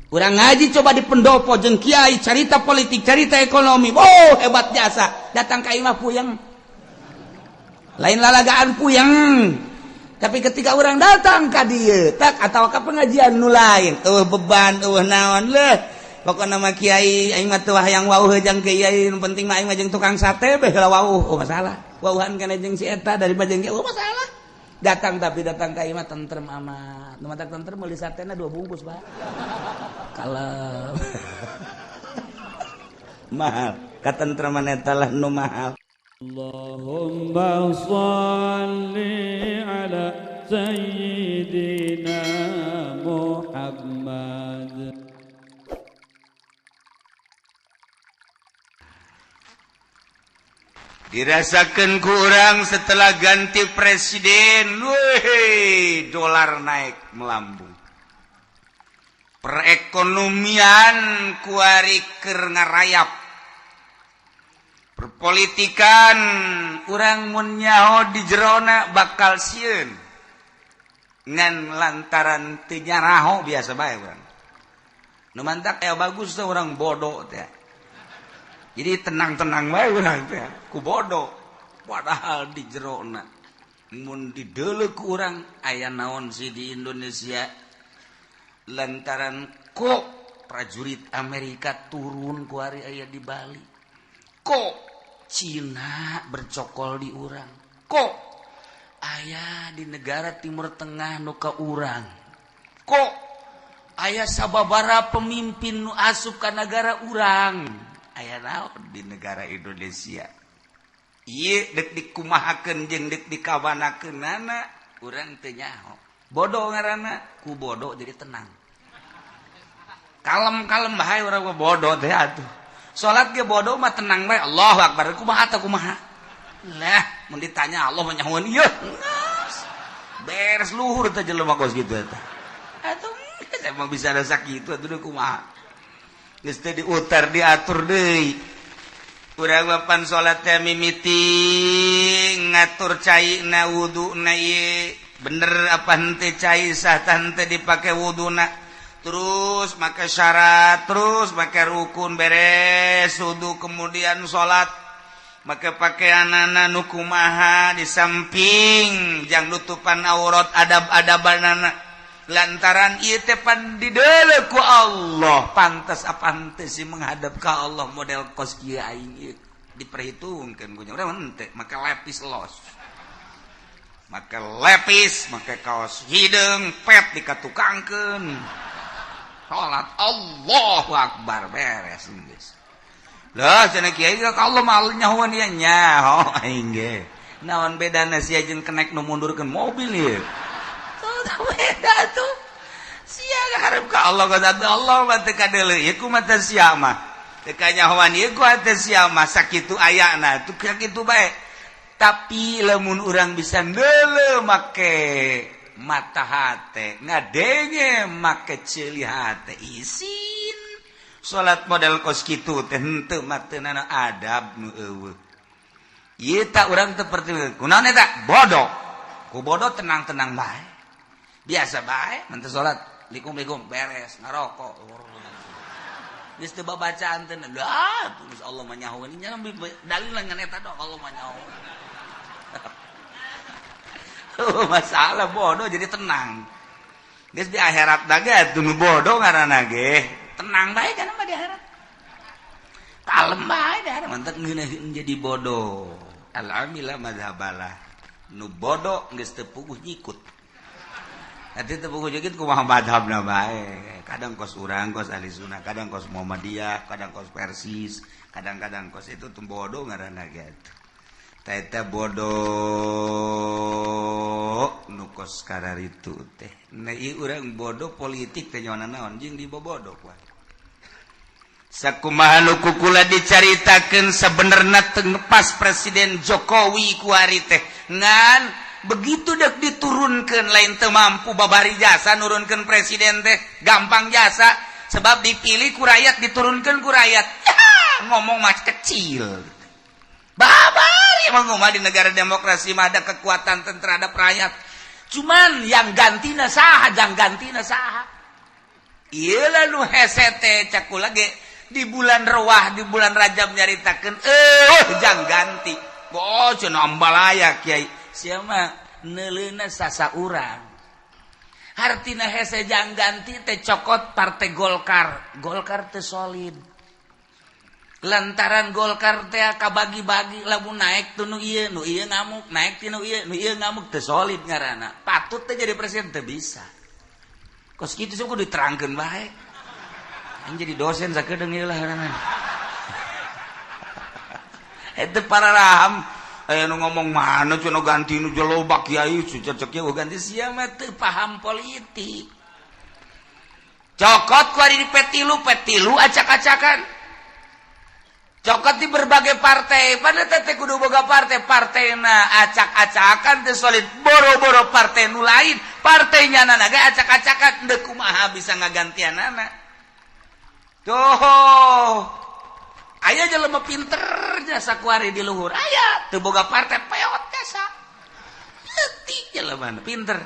Urang ngaji coba di pendopo jeung kiai, cerita politik, cerita ekonomi. Oh, hebat jasa. Datang ka imah puyeng. Lain lalagaan, puyeng. Tapi ketika orang datang ka dieu tak atau ka pengajian nu lain, euweuh beban, euweuh naon leuh. Pokokna mah kiai aing mah teu hayang wauh jeung kiai, nu penting mah aing mah jeung tukang sate beh heula wauh. Oh, masalah. Wauhan kana jeung si eta daripada jeung kiai, oh masalah. Datang, tapi datang ka imah tentrem amat. Nu matak tentrem, meuli satena dua bungkus, Pak. Kalau mahal katentreman eta lah nu mahal. اللهم صل على سيدنا محمد. Dirasakan kurang setelah ganti presiden, weh, dolar naik melambung, perekonomian kuari keur ngarayap, perpolitikan urang mun nyaho di jerona bakal sieun, ngan lantaran teu nyaraho biasa bae urang. Nu mantak aya bagus teh urang bodoh teh, jadi tenang-tenang bae urang teh ku bodoh, padahal di jerona mun dideuleu ku urang aya naon sih di Indonesia? Lantaran kok prajurit Amerika turun kuari aya di Bali, kok Cina bercokol di urang, kok aya di negara Timur Tengah nu ka urang, kok aya sababara pemimpin nu asup ka negara urang, aya naon di negara Indonesia? Ieu dek dikumahakeun jeung dek dikawanakeunana urang teu nyaho. Bodoh ngaranna. Ku bodoh jadi tenang, kalem-kalem bae urang mah. Bodoh teh atuh salat ge bodoh mah tenang bae. Allahu akbar, kumaha teh, kumaha lah? Mun ditanya Allah mah nyahoan ieu beres luhur teh jelema kos kitu eta atuh. Emang bisa ada sakitu atuh, kumaha? Geus teh diutar diatur deui. Urang mah pan salat teh mimiti ngatur cai na wuduna ieu bener apa henteu, cai sah tah henteu dipake wuduna, terus make syarat, terus make rukun, beres wudu kemudian salat make pakaianana nu kumaha, di samping jang nutupan aurat, adab-adabanana, lantaran ieu teh pan dideuleu ku Allah. Pantas apa henteu sih menghadap ka Allah model kos kieu aing ieu, diperhitungkeun ku urang henteu. Make lepis los, make lepis, make kaos hideung pet dikatukangkeun, salat Allahu akbar, beres geus lah. Cenah kiai ka Allah mah nyahoan ieu, nyaho aing ge. Naon bedana sia jeung kenek nu mundurkeun mobil ieu? Tuh beda tuh. Sia harap ka Allah, ka Allah mah teu kadeuleu ieu ku mata sia mah, teu kanyahoan ieu ku hate sia mah. Sakitu ayana tuh, sakitu bae. Tapi lamun urang bisa neuleu make mata hate, ngadenge make ceuli hate, isin salat model kos kitu teh henteu matenana adab nu euweuh ieu. Tak urang teu kunaon eta bodoh. Ku bodoh tenang-tenang bae, biasa bae. Mun salat likum-likum beres, ngarokok geus teu babacaan teh. Lah, geus Allah mah nyahoeun nya, dalil ngan eta doang, Allah mah nyahoeun. Oh, masalah bodoh jadi tenang. Geus di akhirat da ge atuh nu bodoh ngaranna ge tenang bae kan mah di akhirat, kalem bae di akhirat. Mantak ngeunaheun jadi bodoh. Alhamdulillah mazhabalah nu bodoh geus teu puguh nyikut. Nanti teu puguh nyikut kumaha madhabna bae. Kadang kos urang, kos ahli sunnah, kadang kos Muhammadiyah, kadang kos Persis, kadang-kadang kos itu tuh. Bodoh ngaranna ge atuh. Eta bodoh nu kos kararitu teh. Nah, ieu urang bodoh politik teh nyawana naon jeung dibobodoh kuat. Sakumaha nu ku kula dicaritakeun, sabenerna teu pas Presiden Jokowi kuari teh, ngan begitu dek diturunkeun lain teu mampu babari jasa. Nurunkeun presiden teh gampang jasa, sebab dipilih ku rakyat, diturunkeun ku rakyat. Ngomong mah kecil babari. Emang mah di negara demokrasi mah ada kekuatan terhadap rakyat, cuman yang gantina saha, jang gantina saha. Ieu lah nu hese teh, cek kula ge di bulan Rewah, di bulan Rajab nyaritakeun jang ganti. Oh, cenah ambalaya kiai. Sia mah neuleuna sasaurang. Hartina hese jang ganti teh, cokot Partai Golkar. Golkar teh solid. Lantaran Golkar teh kabagi-bagi, lamun naik tuh nu ieu, nu ieu ngamuk, naik ti nu ieu, nu ieu ngamuk, teu solid ngaranna. Patut teh jadi presiden teu bisa. Kos kitu sih kudu diterangkeun bae. Aing jadi dosen sakedeung ieu lah ngaranna. Eta para raham aya nu ngomong, mana cenah ganti nu loba kiai cecek kieu ganti, sia mah teu paham politik. Cokot ku ari di P3, P3 acak-acakan. Cokot di berbagai partai, pada teh kudu boga partai, partaina acak-acakan, teu solid, boro-boro partai nu lain, partainya nana ge acak-acakan, deuk kumaha bisa ngagantianana. Tuh. Aya jelema pinter jasa kuari di luhur. Aya teu boga partai, peot jasa. Leutik jelema pinter.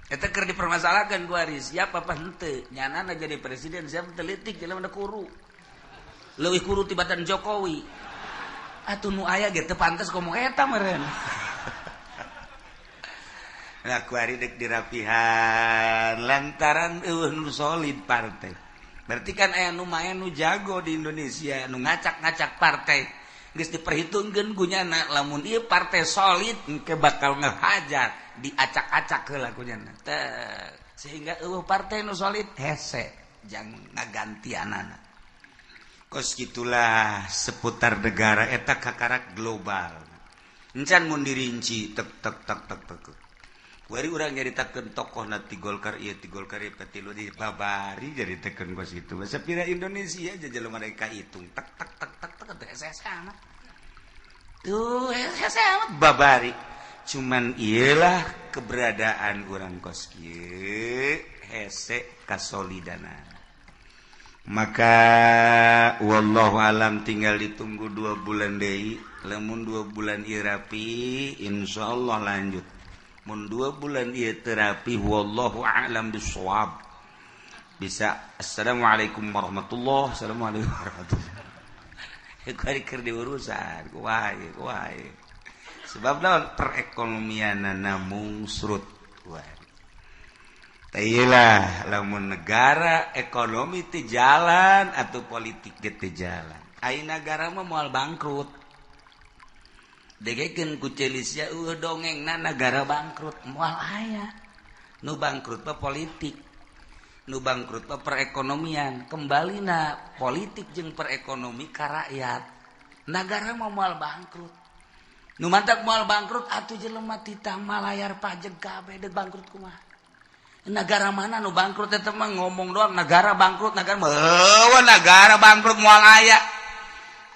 Eta keur dipermasalahkan kuari siapa apa henteu. Nyanana jadi presiden siapa, teu jelema kuru. Leuwih kuru tibatan Jokowi. Atuh nu aya ge teu pantes ngomong eta meureun. Nah, kuari dek dirapihan lantaran euweuh nu solid partai. Berarti kan aya nu main, nu jago di Indonesia, nu ngacak-ngacak partai. Geus diperhitungkeun ku nyana, lamun ieu partai solid engke bakal ngehajar, diacak-acak heula ku nyana. Teh, sehingga euweuh partai nu solid, hese jang ngagantianana. Kos gitulah seputar negara eta kakarak global. Encan mun dirinci tek tek tek tek tek. Kuari urang nyaritakeun tokoh na ti Golkar ieu, ti Golkar ieu, P3 di babari jadi teken kos itu. Masa pira Indonesia aja jelema mereka hitung tek tek tek tek tek teh hese amat. Tuh hese amat babari. Cuman iyalah keberadaan urang kos kieu hese kasolidana. Maka wallahu alam, tinggal ditunggu 2 bulan deui. Lamun 2 bulan ieu rapi, insyaallah lanjut. Mun 2 bulan ieu teu rapi, wallahu a'lam bissawab, bisa assalamualaikum warahmatullahi, assalamualaikum warahmatullahi. Kuari keur diurusan kumaha kumaha, sebab naon, perekonomianana mungsrut kuari. Lah, lamun negara ekonomi teu jalan atau politik teu jalan, ai negara mah moal bangkrut. Degekeun ku celis ya, dongeng na negara bangkrut moal aya. Nu bangkrut mah politik, nu bangkrut mah perekonomian. Kembali na politik jeung perekonomi ka rakyat, negara mah moal bangkrut. Nu mantak moal bangkrut atuh jelema titah malayar pajak kabeh, deuk bangkrut kumaha? Negara mana nu bangkrut? Eta mah ngomong doang negara bangkrut, negara mah negara bangkrut moal aya.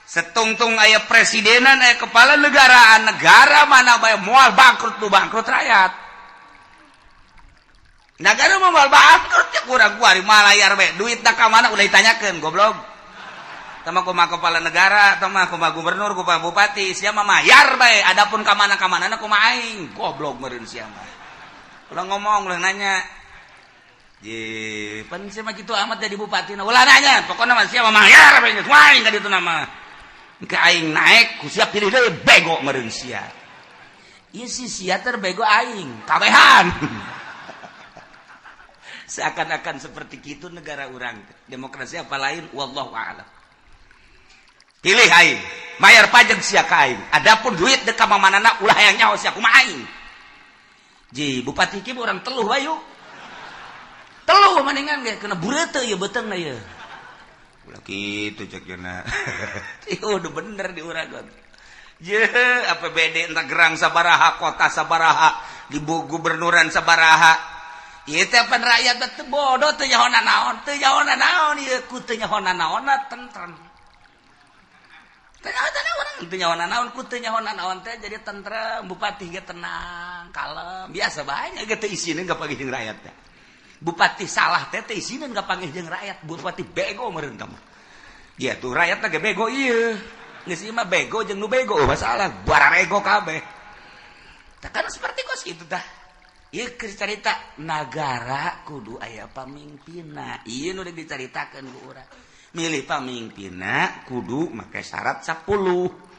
Setungtung aya presidenan, aya kepala negaraan, negara mana bae moal bangkrut. Nu bangkrut rakyat. Negara mah moal bangkrut ya, kurang kuari malayar bae, duit ka mana ulah ditanyakeun, goblok. Tama kumaha kepala negara, tama kumaha gubernur, kumaha bupati, sia mah mayar bae, adapun ka mana ka mana kumaha aing, goblok meureun sia mah. Ulah ngomong, ulah nanya. Ye, pan sia mah kitu amat jadi bupati, nah, ulah nanya, pokoknya mah sia mah mayar bae geus aing ka ditu nama. Ke aing naik, ku siap pilih deui, bego meureun sia. Ieu si sia terbego aing, kabehan. Seakan-akan seperti itu negara urang. Demokrasi apa lain, wallahu a'lam. Pilih aing, bayar pajak sia ka aing. Adapun duit dek ka manana ulah hayang nyaho sia kumaha aing. Ji, bupati ki urang teluh bayu. Teluh maningan ge kena bureute ieu beuteungna ieu. Ulah kitu cek cenah. Ieu udah bener di urang. Je, APBD entah gerang sabaraha, kota sabaraha, di gubernuran sabaraha. Ieu teh pan rakyat teh bodoh, teu nyaho naon, teu nyaho naon ieu, ku teu nyaho naonna tentrem. Teu nyaho naon, teu nyaho naon, ku teu nyaho naon teh jadi tentrem, bupati ge tenang, kalem, biasa bae ge teu isineun kapanggih jeung rakyat teh. Bupati salah teh teu isineun kapanggih jeung rakyat, bupati bego meureun tah mah. Ya tuh rakyat teh bego ieu. Geus ieu mah bego jeung nu bego masalah, bararego kabeh. Tah kan seperti kos kitu tah. Ieu keur carita nagara kudu aya pamimpinna. Ieu nu dicaritakeun ku urang. Milih pamimpinna kudu make syarat 10.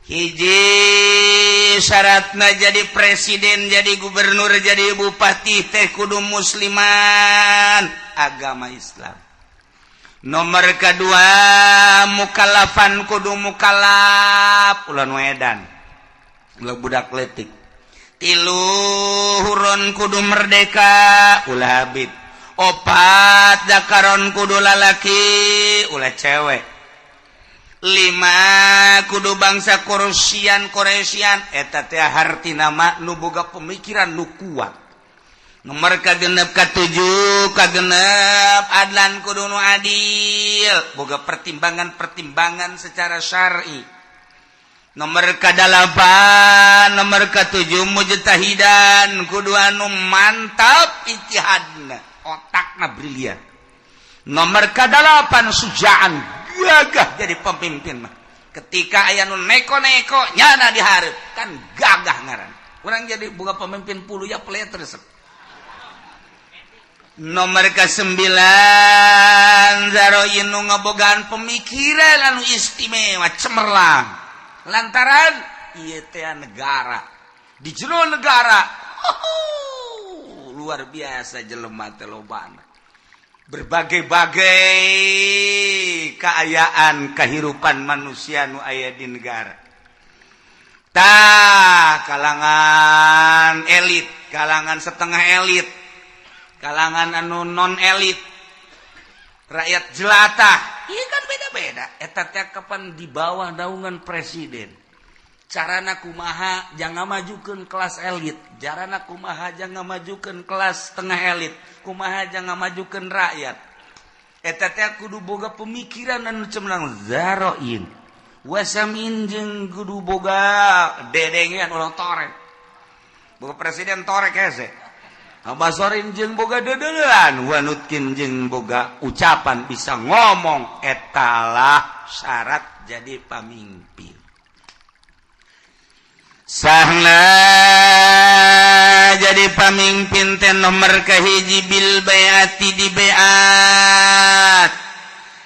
Hiji syaratna, jadi presiden, jadi gubernur, jadi bupati teh kudu musliman, agama Islam. Nomor kedua, mukallafan, kudu mukallaf, ulah nu edan, ulah budak letik. Tilu, hurron, kudu merdeka, ulah habib. Opat, dakaron, kudu lalaki, ulah cewek. Lima, kudu bangsa Quraisyan. Quraisyan eta teh hartina mah nu boga pemikiran nu kuat. Nomor kagenep, katujuh, kagenep, adlan, kudu nu adil, boga pertimbangan-pertimbangan secara syar'i. Nomor kadalapan, nomor katujuh, mujtahidan, kudu anu mantap ijtihadna, otakna brilian. Nomor kadalapan, sujaan, gagah jadi pemimpin mah. Ketika aya nu neko-neko, nyana dihareup, kan gagah ngaran. Urang jadi boga pemimpin puluh ya pelet resep. Nomor ke-9, zaroin, nu ngabogaan pemikiran anu istimewa, cemerlang, lantaran ieu teh negara, di jero negara luar biasa, jelema teh lobana, berbagai-bagai keayaan kehidupan manusia nu aya di negara. Tah, kalangan elit, kalangan setengah elit, kalangan anu non elit, rakyat jelata, iya kan beda-beda. Eta teh kapan di bawah naungan presiden, carana kumaha jangan majukan kelas elit, carana kumaha jangan majukan kelas setengah elit, kumaha jangan majukan rakyat. Eta teh kudu boga pemikiran anu cemerlang, zaroin wasamin, jeung kudu boga dedengean, ulah torek. Boga presiden torek hese. Basorin, jeung boga dedelan, wanutkin, jeung boga ucapan, bisa ngomong. Etalah syarat jadi pamimpin. Sahna jadi pamimpin teh nomor kahiji, bil baiati, di baiat,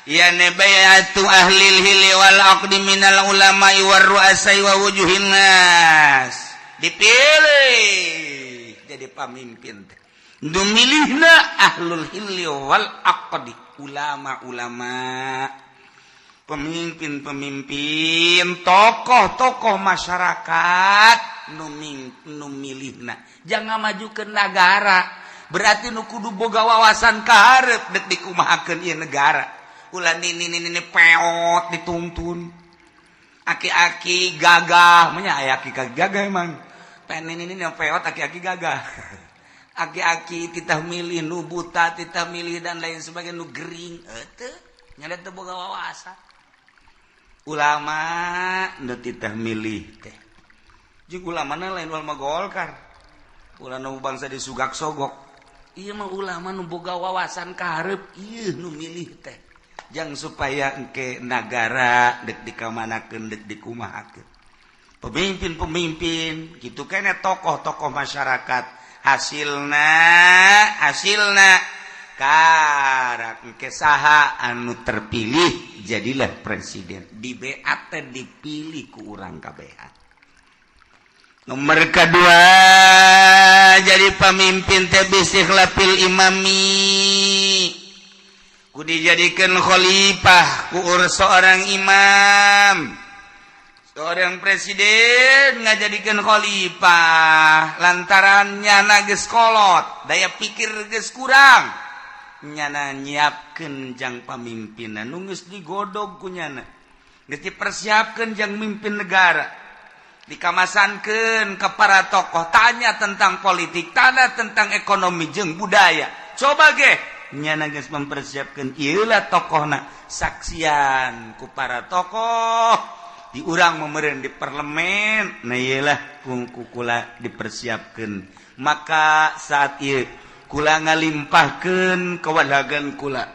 yani baiatu ahlil hilli wal aqdi minal ulama war ru'asai wa wujuhin nas. Dipilih jadi pamimpin teh nu milihna ahlul hilli wal aqdi, ulama-ulama, pemimpin-pemimpin, tokoh-tokoh masyarakat nu milihna. Jangan maju ke negara, berarti nu kudu boga wawasan kaharep dek dikumahakeun ieu negara. Ulah nini nini peot dituntun, aki-aki gagah nya, aya aki gagah emang pengen ini peot, aki-aki gagah, aki-aki kita milih nu buta, kita milih dan lain sebagainya, nu gering teu nya, teu boga wawasan. Ulama nu titah milih teh jeung ulama lain ulama Golkar, ulah nu bangsa disugak sogok. Ieu mah ulama nu boga wawasan kaharep, ieu nu milih teh jang supaya engke nagara dek dikamanakeun, dek dikumahakeun. Pemimpin-pemimpin gitu kene, tokoh-tokoh masyarakat, hasilna hasilna karak engke saha anu terpilih jadilah presiden. Di BAT dipilih ku urang kabehan. Nomor kedua, jadi pemimpin teh bistikhlafil imami, ku dijadikan khalifah ku seorang imam. Seorang presiden ngajadikan khalifah lantaran nyana geus kolot, daya pikir geus kurang, nyana nyiapkeun jang pamimpinan nu geus digodog ku nyana, geus dipersiapkeun jang mimpin negara, dikamasankeun ke para tokoh, tanya tentang politik, tanya tentang ekonomi jeung budaya. Coba ge nyana geus mempersiapkeun, ieu lah tokohna, saksian ku para tokoh di urang memeren di parlemen. Nah, iyalah kula dipersiapkan. Maka saat ieu kula ngalimpahkeun kewenangan kula.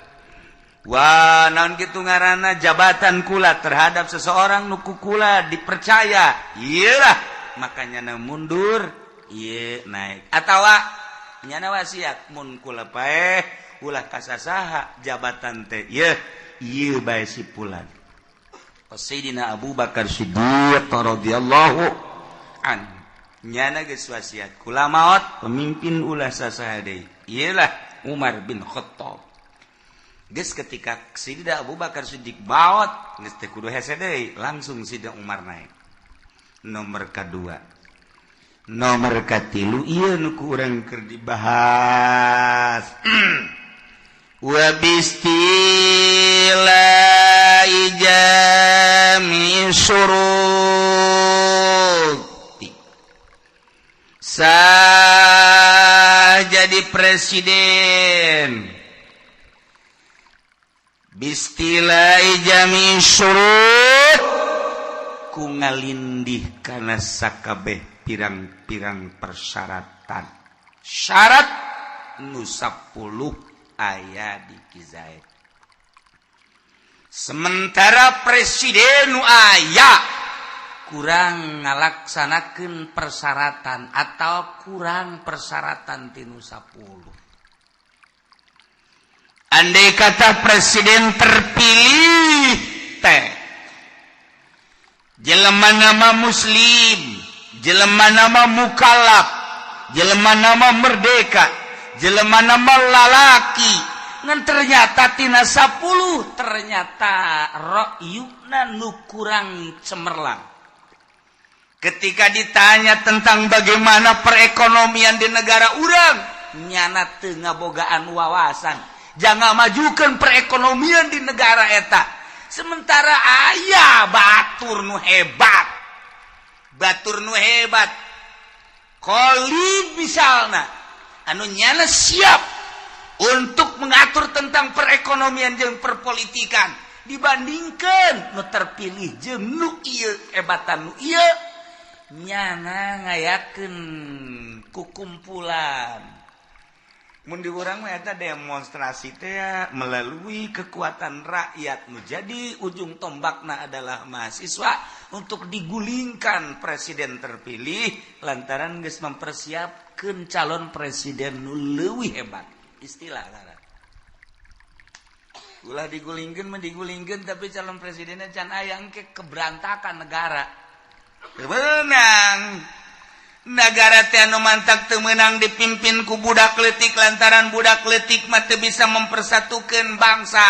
Wah, naon kitu ngaranna, jabatan kula terhadap seseorang nu ku kula dipercaya, iyalah makanya na mundur, ieu naik atawa Nyana wasiat, mun kula paeh ulah kasasaha jabatan teh, ye ieu bae si pulan. Sayyidina Abu Bakar Siddiq radhiyallahu an nyana geus wasiat, kula maot pemimpin ulah sasaha deui, iyalah Umar bin Khattab. Geus, ketika Sayyidina Abu Bakar Siddiq maot, geus teu kudu hese deui, langsung Sayyidina Umar naik nomor kedua. Nomor katilu, ieu nu ku urang keur dibahas, wa biistifa'i jami'i syuruti sah jadi presiden, biistifa'i jami'i syurut ku ngalindih kana sakabeh pirang-pirang persyaratan, syarat nu 10 aya di Ki Zaid. Sementara presiden nu aya kurang ngalaksanakeun persyaratan atau kurang persyaratan tinu 10. Andai kata presiden terpilih teh jelema nama muslim, jelema nama mukallaf, jelema nama merdeka, jelema nama lalaki, ngan ternyata tina 10 ternyata ra'yuna nu kurang cemerlang. Ketika ditanya tentang bagaimana perekonomian di negara urang, nyana teu ngabogaan wawasan jangan majukan perekonomian di negara eta. Sementara aya batur nu hebat, batur nu hebat Khalid misalnya, anu nyana siap untuk mengatur tentang perekonomian jeung perpolitikan, dibandingkan nu terpilih jeung nu ieu, hebatan nu ieu. Nyana ngayakeun kukumpulan, mun di urang mah eta demonstrasi teh melalui kekuatan rakyat nu jadi ujung tombakna adalah mahasiswa untuk digulingkan presiden terpilih lantaran geus mempersiapkan calon presiden nu leuwih hebat. Istilah ngaran ulah digulingkeun mah digulingkeun, tapi calon presidennya can aya, engke keberantakan negara. Menang negara teh anu mantak teu meunang dipimpin ku budak leutik, lantaran budak leutik mah teu bisa mempersatukan bangsa.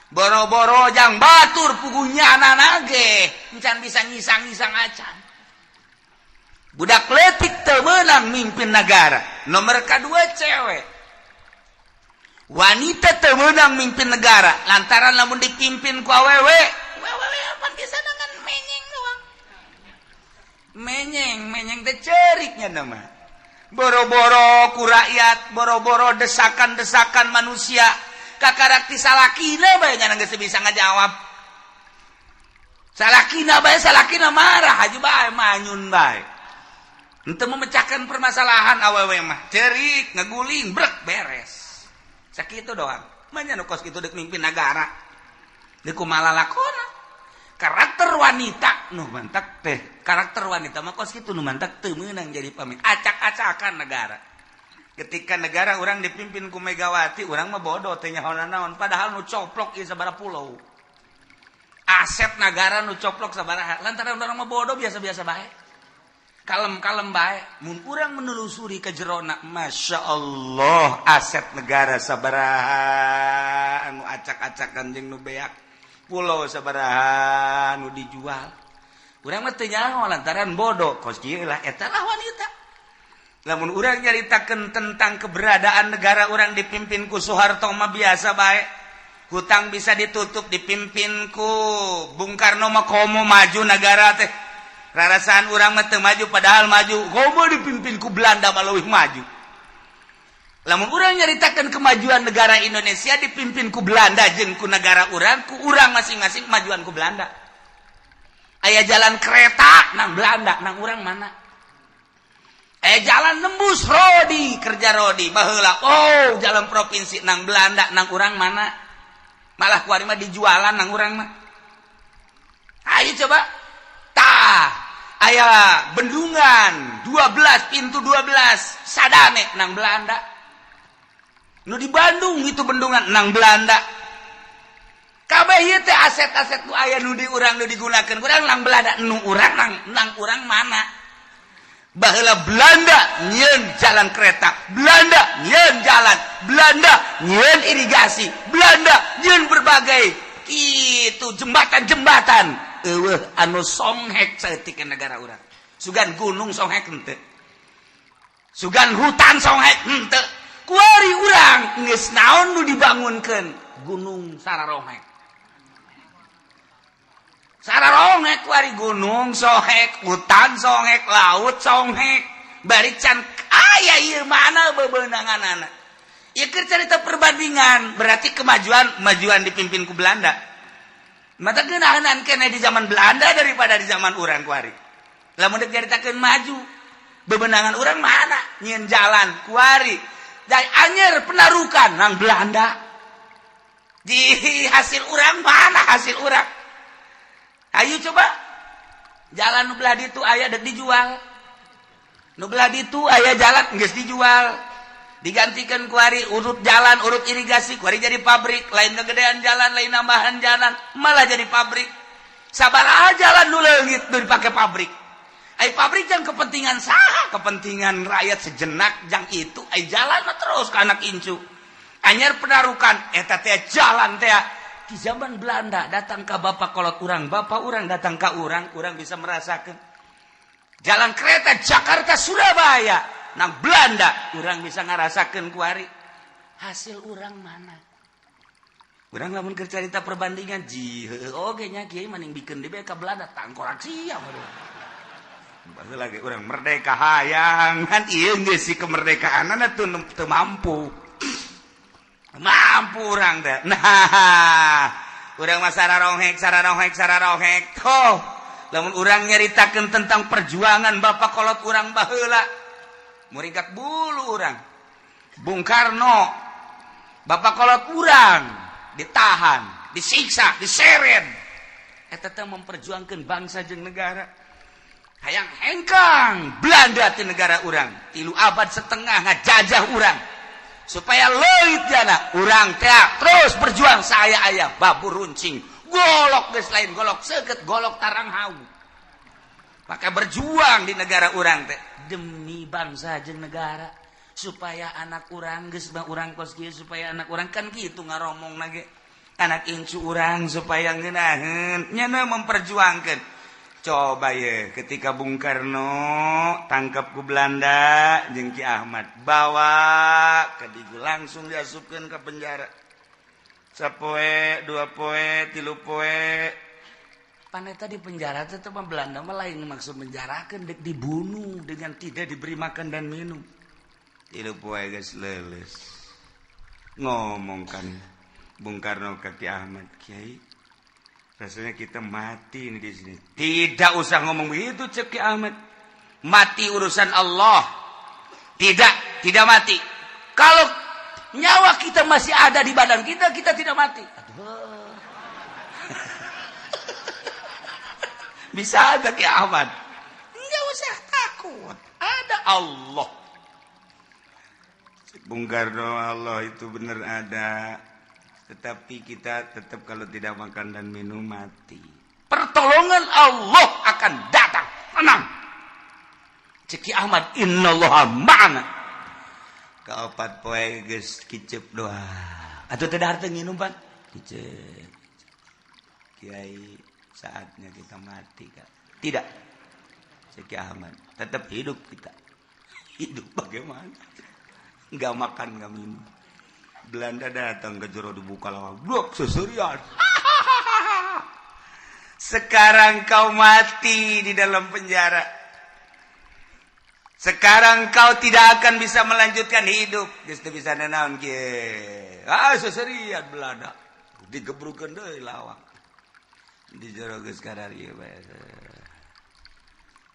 Boro-boro jang batur, puguh nyana ge encan bisa ngisang-ngisang acan. Budak leutik teu meunang mimpin negara. Nomor kedua, cewek, wanita teu meunang mimpin negara, lantaran lamun dipimpin ku awewe, awewe apa bisa dengan menyeng doang, menyeng menyeng teh ceriknya nama. Boro-boro ku rakyat, boro-boro desakan-desakan manusia, kakarak ti salakina bae nya geus bisa ngajawab. Salakina bae, salakina marah aja bae, manyun bae. Untuk memecahkan permasalahan awewe mah cerik, ngeguling, brek, beres, sakitu doang. Manya nu kos kitu dek mimpin negara, deuk kumaha lalakona? Karakter wanita nu mantak teh, karakter wanita mah kos kitu, nu mantak teu meunang jadi pemimpin, acak-acakan negara. Ketika negara urang dipimpin ku Megawati, urang mah bodoh, teh nyaho naon, padahal nu coplok ieu sabaraha pulau, aset negara nu coplok sabaraha. Lantaran urang mah bodoh, biasa-biasa bae, kalem-kalem bae. Mun urang menelusuri ke jerona, Masya Allah, aset negara sabaraha anu acak-acakan jeung nu beak, pulau sabaraha nu dijual, urang mah teu nyaho lantaran bodoh. Kos kieu lah, eta lah wanita. Lamun urang nyaritakeun tentang keberadaan negara urang dipimpin ku Soeharto mah biasa bae, hutang bisa ditutup. Dipimpin ku Bung Karno mah komo maju negara teh, rarasaan urang mah teu maju, padahal maju. Komo dipimpin ku Belanda mah leuwih maju. Lamun urang nyaritakan kemajuan negara Indonesia dipimpin ku Belanda jeung ku negara urang, ku urang masing-masing, kemajuan ku Belanda. Aya jalan kereta nang Belanda, nang urang mana? Eh, jalan nembus rodi kerja rodi baheula, oh, jalan provinsi nang Belanda, nang urang mana? Malah kuari mah dijualan nang urang mah. Ayo coba tah. Aya bendungan 12, pintu 12 sadane nang Belanda. Nu di Bandung itu bendungan nang Belanda. Kabeh ieu teh aset-aset nu aya, nu di urang, nu digunakeun urang, nang Belanda. Nu urang nang urang mana? Baheula Belanda nyieun jalan kereta, Belanda nyieun jalan, Belanda nyieun irigasi, Belanda nyieun berbagai itu jembatan-jembatan. Eueuh anu songhek saeutik negara urang. Sugan gunung songhek henteu, sugan hutan songhek henteu. Kuari urang geus naon nu dibangunkeun? Gunung sararonghek, sararonghek. Kuari gunung sohek, hutan songhek, laut songhek, bari can aya ieu. Mana bebenangan anak? Ieu keur carita perbandingan. Berarti kemajuan, kemajuan dipimpin ku Belanda. Mata geunahan kene di zaman Belanda daripada di zaman urang kuari. Lamun dek caritakeun maju, bebenangan urang mana? Nyieun jalan kuari dan anyer penarukan nang Belanda. Di hasil urang mana? Hasil urang, ayo coba, jalan nu belah ditu aya, dek dijual. Nu belah ditu aya jalan, geus dijual, digantikan kuari urut jalan, urut irigasi, kuari jadi pabrik. Lain kegedean jalan, lain nambahan jalan, malah jadi pabrik. Sabar jalan nu leungit nu dipake pabrik. Ai pabrik jang kepentingan saha? Kepentingan rakyat sejenak jang itu. Ai jalan mah terus ke anak incu. Anyar penarukan eta teh, jalan teh di zaman Belanda datang ke bapak kolot urang, bapak urang datang ke urang, urang bisa merasakan jalan kereta Jakarta Surabaya nang Belanda, urang bisa ngerasakan kuari. Hasil urang mana? Urang lamun keur carita perbandingan ji oge nya, kiai maning bikeun deui ka Belanda, tangkorak sia. Baheula lagi urang merdeka hayang kan, ieu geus si kemerdekaan tuh teu mampu, mampu urang teh. Nah, urang mah sararonghek, sararonghek, sararonghek. Toh lamun urang nyaritakeun tentang perjuangan bapak kolot urang baheula, muringkak bulu urang. Bung Karno, bapak kolot urang, ditahan, disiksa, diseret, eta teh memperjuangkan bangsa jeung negara, hayang hengkang Belanda ti negara urang. 3 abad setengah ngajajah urang. Supaya leuit jana urang teh terus berjuang. Saya aya babur runcing, golok geus lain golok seukeut, golok tarang hau. Maka berjuang di negara urang teh demi bangsa jeung negara, supaya anak urang geus mah urang kos kieu, supaya anak urang kan kitu ngaromong nage, anak incu urang supaya ngeunaheun nyana memperjuangkan. Coba ye, ketika Bung Karno tangkap ku Belanda jeung Ki Ahmad, bawa ke Digu, langsung diasupkeun ke penjara. Sapoe, 2 poe, 3 poe. Paneta di penjara tetep Belanda mah lain maksud menjarakeun, dek dibunuh dengan tidak diberi makan dan minum. 3 poe geus leuleus, ngomong kan Bung Karno ke Ki Ahmad, "Kiai, rasanya kita mati ini di sini." "Tidak usah ngomong begitu," cek Ki Ahmad. "Mati urusan Allah." "Tidak, tidak mati. Kalau nyawa kita masih ada di badan kita, kita tidak mati." Aduh. Bisa ada Ki Ahmad. "Enggak usah takut. Ada Allah." Bung Karno, "Allah itu benar ada. Tetapi kita tetap kalau tidak makan dan minum mati. Pertolongan Allah akan datang. Tenang." Cek Ki Ahmad, "Innallaha ma'ana." Kaopat poe geus kicep doa. Atau tidak harta nginum pan? Kicep. "Kiai, saatnya kita mati, Kak." "Tidak." Cek Ki Ahmad, "Tetap hidup kita." Hidup bagaimana? Nggak makan, nggak minum. Belanda datang ke jero, dibuka lawang. Blok seserian. "Sekarang kau mati di dalam penjara. Sekarang kau tidak akan bisa melanjutkan hidup. Geus teu bisa nanaon kieu." Ah, seserian Belanda. Digebrukeun deui lawang. Di jero geus kadarieu bae.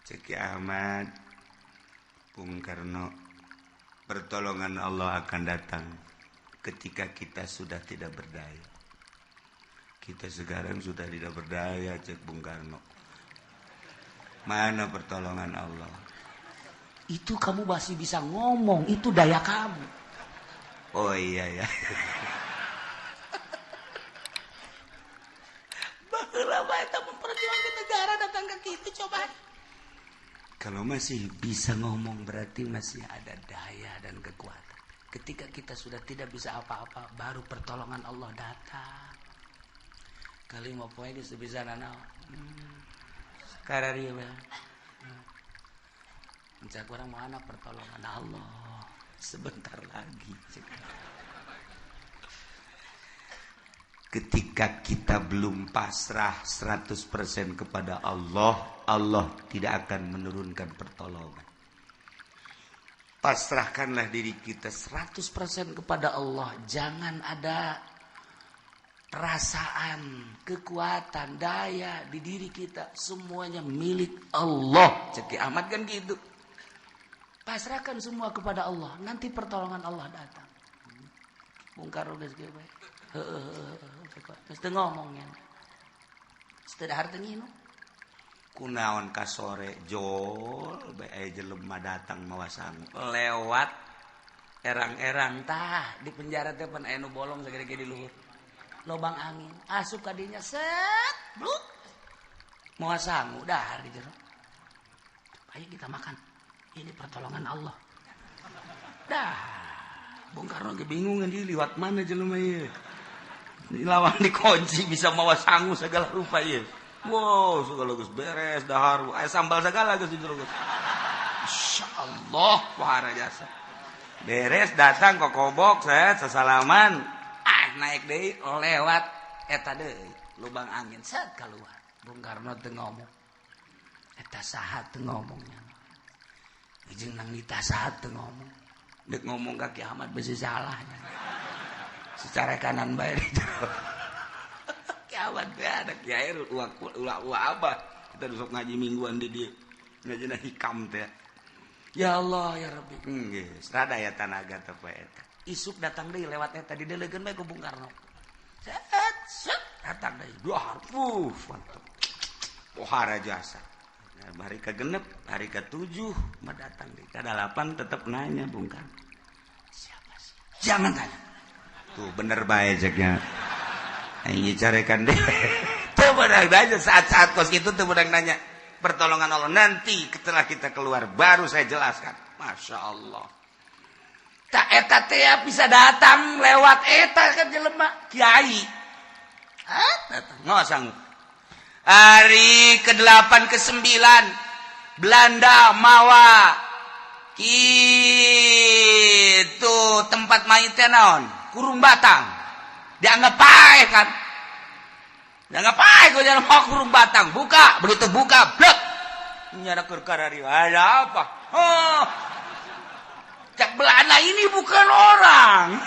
Cek Ki Ahmad, "Bung Karno, pertolongan Allah akan datang ketika kita sudah tidak berdaya. Kita sekarang sudah tidak berdaya," cek Bung Karno. Mana pertolongan Allah? Itu kamu masih bisa ngomong, itu daya kamu. Oh iya ya. Baheula bae eta memperjuangkan negara datang ke kitu coba. Kalau masih bisa ngomong berarti masih ada daya dan kekuatan. Ketika kita sudah tidak bisa apa-apa, baru pertolongan Allah datang. Kali mau poe geus bisa nanaon. Kararieu bae. Mencak urang mana pertolongan Allah sebentar lagi. Ketika kita belum pasrah 100% kepada Allah, Allah tidak akan menurunkan pertolongan. Pasrahkanlah diri kita 100% kepada Allah. Jangan ada perasaan, kekuatan, daya di diri kita. Semuanya milik Allah. Ceki amat kan gitu. Pasrahkan semua kepada Allah. Nanti pertolongan Allah datang. Bungkar geus kieu bae. Heeh, geus teu ngomongnya. Geus teu dahar teu nginum. Kunaon ka sore jol bae aya jelema datang mawa sangu lewat erang-erang tah di penjara teh pan aya nu bolong sagede-gede di luhur. Lobang angin asup ka dinya set bluk. Mawa sangu dahar di jero. Ayo kita makan. Ini pertolongan Allah. Dah, Bung Karno ge bingung di liwat mana jelema ieu. Lawan dikunci bisa mawa sangu segala rupa ieu. Wow, segala geus beres dahar, aya sambal segala geus di jero geus. Insyaallah wahara jasa. Beres datang kokobok set sasalaman. Ah, naik deui lewat eta deui lubang angin set keluar. Bung Karno teu ngomong. Eta saha teu ngomongnya. Jeung nang nita saha teu ngomong. Dek ngomong ka Ki Ahmad besi salahnya. Secara kanan bae di jero. Ki Ahmad teh ada kiai ulah abah. Kita besok ngaji mingguan di dieu. Ngajina hikam teh. Ya Allah ya Rabbi. Geus rada ya tanaga teh poe eta. Isuk datang deui lewat eta didelegeun bae ku Bung Karno. Set set datang deui. Dua harfu mantap. Pohara jasa. Nah, hari ke-6, hari ke-7 mah datang deui. Ka-8 tetep nanya Bung Karno. Siapa sih? Jangan tanya. Tuh bener bae ceknya. Aing carekan deh. Teu beunang nanya saat-saat kos itu teu beunang nanya. Pertolongan Allah nanti setelah kita keluar baru saya jelaskan. Masya Allah. Tak eta teh bisa datang lewat eta kan jelema kiai. Hah? Datang ngosang. Hari ke-8 ke-9 Belanda mawa itu tempat mayit teh naon? Kurung batang. Dianggap paeh kan. Dianggap paeh ku jalan mau kurung batang. Buka, begitu buka, blek. Nyara keur karari. Ada apa? Oh. Cak Belanda ini bukan orang.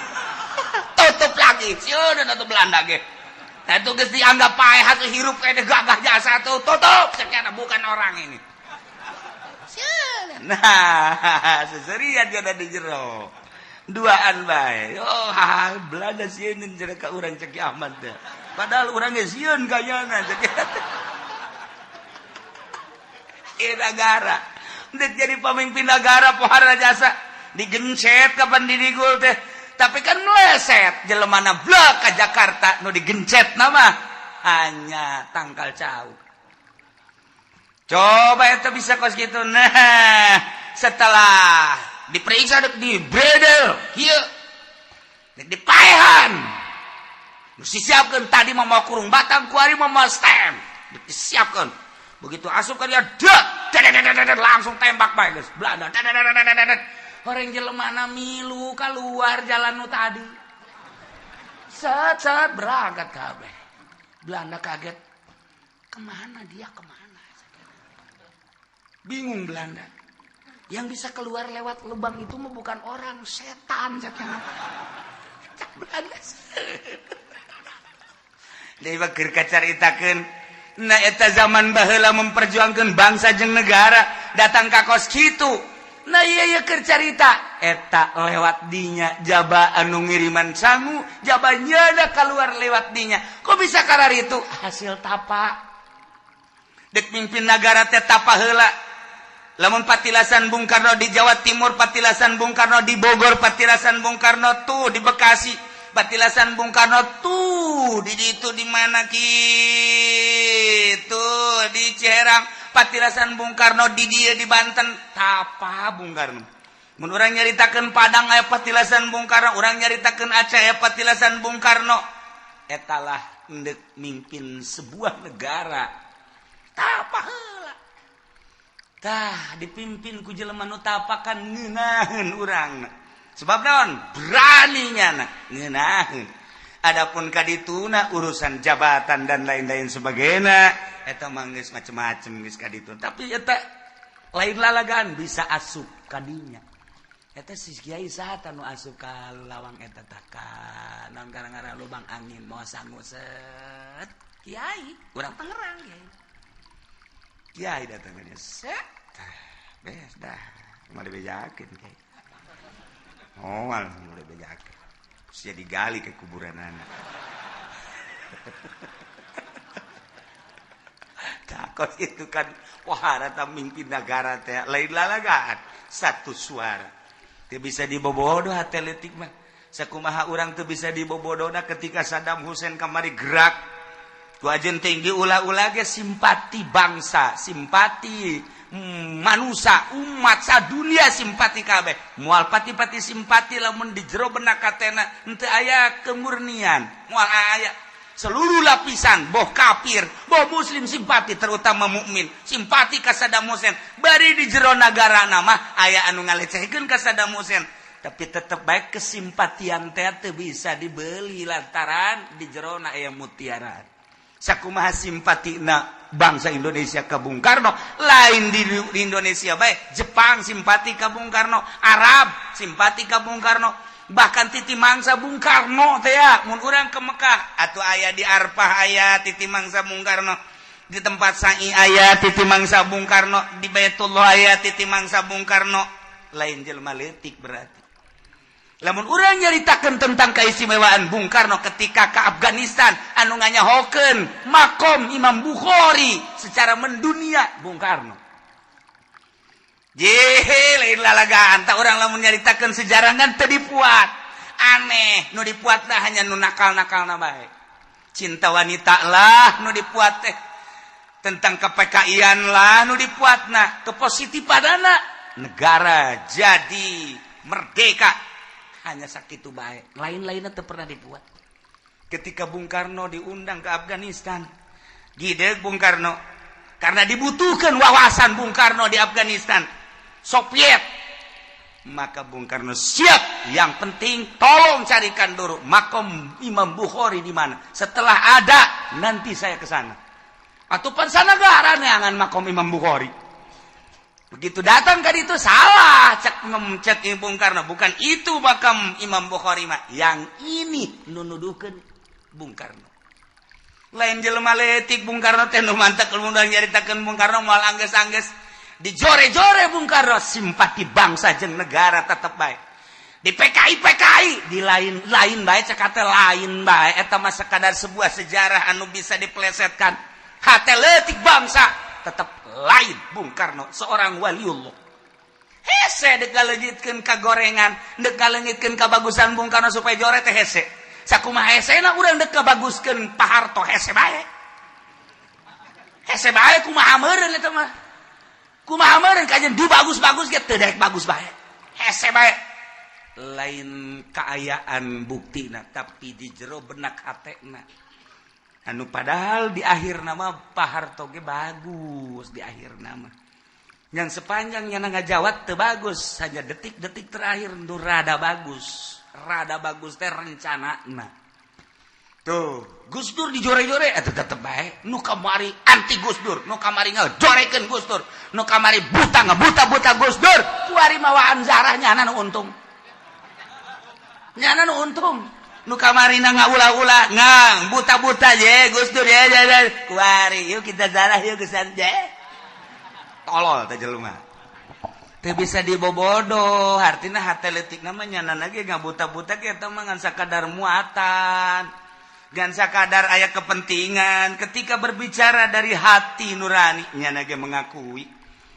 Tutup lagi. Sieun atuh Belanda ge. Nah itu geus dianggap paeh hasil hirup kayak gagah jasa tuh tutup sekian bukan orang ini. Sieun. Nah, seserian dia ada di jero. Duaan bae. Oh, Belanda sieun cenah ka urang cek Ki Ahmad teh. Padahal urang ge sieun kayana cek. Ieu negara. Dek jadi pemimpin negara pohara jasa digencet kapan didigul teh. Tapi kan meleset jelemana blek ke Jakarta nu digencet nama hanya tangkal cau. Coba itu bisa kos gitu. Nah, setelah diperiksa dek di bredel kieu dek dipaehan. Nu disiapkeun tadi mau kurung batang kuari mau stem. Dek disiapkeun. Begitu asup ka dia dek langsung tembak bae geus Belanda. Orang jelemana milu keluar jalan nu tadi. Set set berangkat kabeh. Belanda kaget. Kemana dia kemana? Bingung Belanda. Yang bisa keluar lewat lubang itu mah bukan orang, setan. Cak Belanda. Deui mah keur kacaritakeun. Nah eta zaman baheula memperjuangkeun bangsa jeung negara datang ka kos kitu. Nah iya iya keur carita eta lewat dinya jaba anu ngiriman sangu jaba nyada keluar lewat dinya. Kok bisa karar itu? Hasil tapa. Dek mimpin negara teh tapa heula. Lamun patilasan Bung Karno di Jawa Timur, patilasan Bung Karno di Bogor, patilasan Bung Karno tuh di Bekasi, patilasan Bung Karno tuh di itu di mana gitu, di Ciherang, patilasan Bung Karno di dia di Banten, tapa Bung Karno. Mun urang nyaritakeun Padang aya patilasan Bung Karno, urang nyaritakeun Aceh aya patilasan Bung Karno. Etalah endek mimpin sebuah negara. Tapa heula. Tah dipimpin ku jelema nu tapakan ngeunaheun urang. Sebab naon? Berani nyana ngeunaheun. Adapun kadituna urusan jabatan dan lain-lain sebagainya eta mah geus macem-macem geus kaditu. Tapi eta lain lalagan bisa asup kadinya. Eta si kiai saha nu asup ka lawang eta tah, ka naon gara-gara lubang angin mau sangu set. Kiai urang Tangerang, kiai. Kiai datang dia set. Tah, beres dah. Mau dibejakeun kiai. Oh, mau dibejakeun. Terus dia digali ke kuburan anak. Takut itu kan wahara ta mimpin negara teh lain lalagaan satu suara. Teu bisa dibobodo hate leutik mah. Sakumaha urang teu bisa dibobodona ketika Saddam Hussein kamari gerak. Ku ajen tinggi ulah-ulah ge simpati bangsa, simpati manusia, umat sadunia simpati kabeh. Moal pati-pati simpati lamun di jero benak katena henteu aya kemurnian, moal aya. Seluruh lapisan, boh kafir, boh muslim simpati, terutama mukmin, simpati ka Saddam Hussein. Bari di jero nagara nama aya anu ngalecehkeun ka Saddam Hussein, tapi tetep baik kesimpatian teh teu bisa dibeli lantaran di jero na aya mutiara. Sakumaha simpatina bangsa Indonesia ke Bung Karno, lain di Indonesia baik, Jepang simpati ke Bung Karno, Arab simpati ke Bung Karno, bahkan titi mangsa Bung Karno teh ya, mun urang ke Mekah atau aya di Arfah aya titi mangsa Bung Karno, di tempat sa'i aya titi mangsa Bung Karno, di Baitullah aya titi mangsa Bung Karno, lain jelema leutik berarti. Lamun urang nyaritakeun tentang keistimewaan Bung Karno ketika ke Afghanistan anu nganyahokeun makom Imam Bukhari secara mendunia Bung Karno. Jehe, lain lalagaan tak orang lamun nyaritakeun sejarah kan teu dipuat. Aneh, nu dipuat lah hanya nu nakal-nakalna bae. Cinta wanita lah nu dipuat teh. Tentang ke-PKI-an lah nu dipuatna, kepositifanana negara jadi merdeka. Hanya sakitu bae, lain-lainnya teu pernah dibuat. Ketika Bung Karno diundang ke Afghanistan, gideg Bung Karno karena dibutuhkan wawasan Bung Karno di Afghanistan, Soviet, maka Bung Karno siap. Yang penting tolong carikan dulu makom Imam Bukhari di mana. Setelah ada nanti saya ke sana. Atau pan sanagara neangan makom Imam Bukhari. Begitu datang ke itu salah cek cek Bung Karno, bukan itu makam Imam Bukhari mah, yang ini nu nuduhkeun Bung Karno. Lain jelema leutik Bung Karno teh, nu mantak mun nyaritakeun Bung Karno moal anggeus-anggeus dijore-jore. Bung Karno simpati bangsa jeung negara tetep bae. Di PKI PKI di lain-lain bae, cek teh lain bae, eta mah sekadar sebuah sejarah anu bisa dipelesetkan. Hate leutik bangsa tetep lain Bung Karno seorang waliullah. Hese dek ngaleungitkeun ka gorengan, dek ngaleungitkeun kabagusan Bung Karno supaya jore teh hese. Sakumaha hesena urang dek kabaguskeun Pak Harto, hese bae. Hese bae, kumaha meureun eta mah? Kumaha meureun kajian dibagus-bagus ge teu daek bagus bae. Hese bae. Lain kaayaan buktina, tapi di jero benak hatena. Anu padahal di akhir nama Pak Harto ge bagus di akhir nama. Yang sepanjangnya ngajawat teu bagus, hanya detik-detik terakhir nu rada bagus. Rada bagus teh rencanana. Tuh, Gus Dur dijore-jore eta tetep bae. Nu kamari anti Gus Dur, nu kamari ngajorekeun Gus Dur, nu kamari buta ngabuta-buta Gus Dur, kuari mawaan zarah nyana nu untung. Nyana nu untung. Nu kamari na ngaulah-ulah, ngang buta-buta je Gus Dur ya, ya, ya. Kuari yuk kita zarah yuk kesan je. Tolol teh jelema. Teu bisa dibobodo, artina hate leutik namanya nyana ge ngabuta-buta ge eta mah ngan sakadar muatan. Gan sakadar aya kepentingan ketika berbicara dari hati nurani nyana ge mengakui.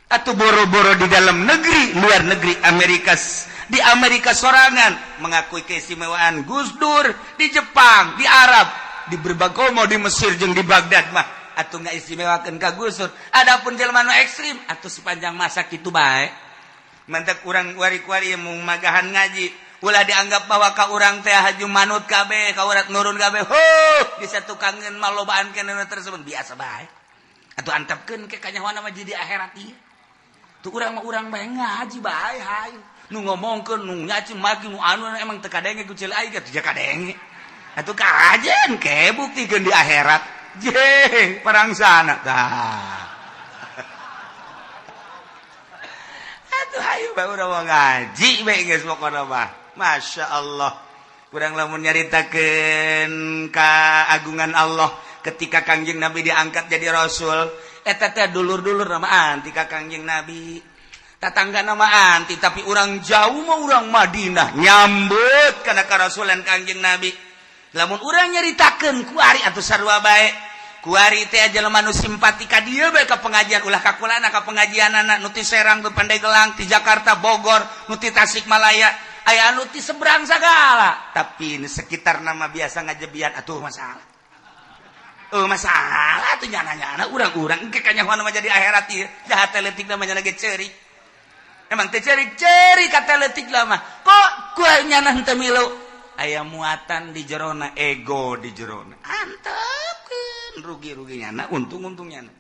Atau boro-boro di dalam negeri, luar negeri, Amerika, di Amerika sorangan mengakui keistimewaan Gus Dur, di Jepang, di Arab, di berbagai, mau di Mesir jeung di Baghdad mah atau nggak istimewakan ka Gus Dur. Adapun jelema nu ekstrim atau sepanjang masa kitu bae. Mantak urang wari-wari mau magahan ngaji, ulah dianggap bahwa ka urang teh haju manut kabeh, ka urang nurun kabeh. Huh, bisa tukangeun malobaan keneh tersebut biasa bae. Atuh antepkeun ke kanyahoana mah jadi akhirat ieu. Tuh urang mah urang bae ngaji bae hayu. Nu ngomongkeun, nu nyaci maki, nu anu emang teu kadenge ku ceul aing teh kadenge. Atuh kajen ke buktikeun di akhirat. Je, parang sana tah. Atuh hayu bae urang mah ngaji bae geus pokona mah. Masya Allah, kurang lamun nyaritakeun keagungan Allah ketika Kangjeng Nabi diangkat jadi rasul, eta teh dulur-dulur nama anti ka Kangjeng Nabi, tatangga nama anti, tapi urang jauh mah urang Madinah nyambut kana karasulan Kangjeng Nabi. Lamun urang nyaritakeun kuari atuh sarua bae, kuari teh jelema nu simpati ka dieu bae ka pengajian, ulah ka kulana ka pengajianana, nu ti Serang, nu Pandeglang, ti Jakarta, Bogor, nu ti Tasikmalaya, aya anu ti seberang segala, tapi ini sekitar nama biasa ngajebian atuh masalah. Oh masalah tuh nyana-nyana urang-urang engke kanyahoan mah jadi akhirat ieu jahat leutik namanya lagi ceurik. Emang teh ceurik-ceurik kata leutik lah mah. Kok kuah nyana henteu milu? Aya muatan di jerona, ego di jerona. Antepkeun rugi-rugi nyana, untung-untung nyana.